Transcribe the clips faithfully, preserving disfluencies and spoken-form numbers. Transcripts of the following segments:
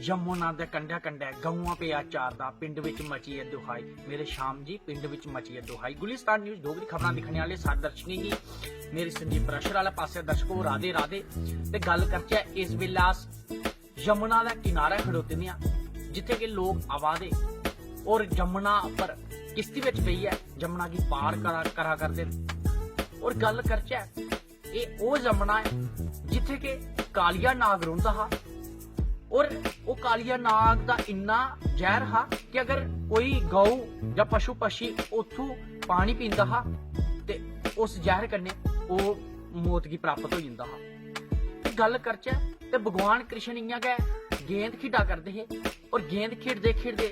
यमुना दे कंढै कंढै गऊआं पेआ चारदा, पिंड विच मची ऐ दुहाई। मेरे श्याम जी, पिंड विच मची ऐ दुहाई। गुलिस्तान न्यूज डोगरी खबरां दिक्खने आह्ले सारे दर्शकें गी मेरी संजीव प्रेशर आह्ले पासेआ दर्शको राधे राधे। ते गल्ल करचै, इस बेल्लै अस यमुना दे किनारै खड़ोते दे आं, जित्थै कि लोक आवा दे और यमुना पर किश्ती बिच बेहियै यमुना गी पार करा करा करदे न। और गल्ल करचै, एह् ओह् यमुना ऐ जित्थै कि कालिया नाग रौंह्दा हा। और ओह् कालिया नाग दा इन्ना जैह्र हा कि अगर कोई गौ जां पशु पक्षी उत्थूं पानी पींदा हा ते उस जैह्र कन्नै ओह् मौत गी प्राप्त होई जंदा हा। ते गल्ल करचै ते भगवान कृष्ण इ'यां गै गेंद खेढा करदे हे और गेंद खेढदे खेढदे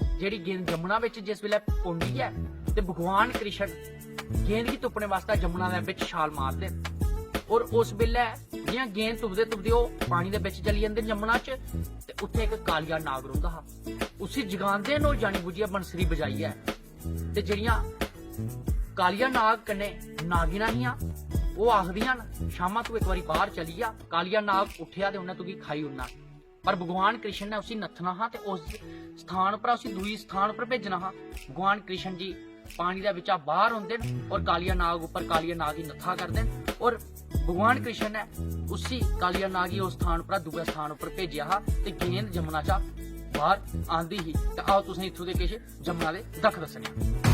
जेह्ड़ी गेंद जमुना बिच जिस बेल्लै पौंदी ऐ ते भगवान कृष्ण गेंद गी तुप्पने वास्तै जमुना दे बिच छाल मारदे न। और उस बेल्लै जि'यां गेंद तुपदे तुपदे ओह् पानी दे बिच चली जंदे न जमुना च, ते उत्थै इक कालिया नाग रौंह्दा हा। उसी जगांदे न ओह् जानी बुज्झियै बंसरी बजाइयै। ते जेह्ड़ियां कालिया नाग कन्नै नागिनां हियां, ओह् आखदियां न, "शामा, तू इक बारी बाह्र चली जा, कालिया नाग उट्ठेआ ते उन्नै तुगी खाई ओड़ना।" पर भगवान कृष्ण ने उसी नत्थना हा ते उस स्थान पर उसी दूई स्थान पर भेजना हा। भगवान कृष्ण जी पानी दे बिचा बाहर औंदे न और कालिया नाग उप्पर कालिया नाग गी नत्था करदे न और भगवान कृष्ण ने उसी कालिया नाग गी उस स्थान पर दूए स्थान उप्पर भेजेआ हा ते गेंद जमुना चा बाहर आंदी ही। ते आओ तुसें इत्थूं दे किश जमुना दे दक्ख दस्सने आं।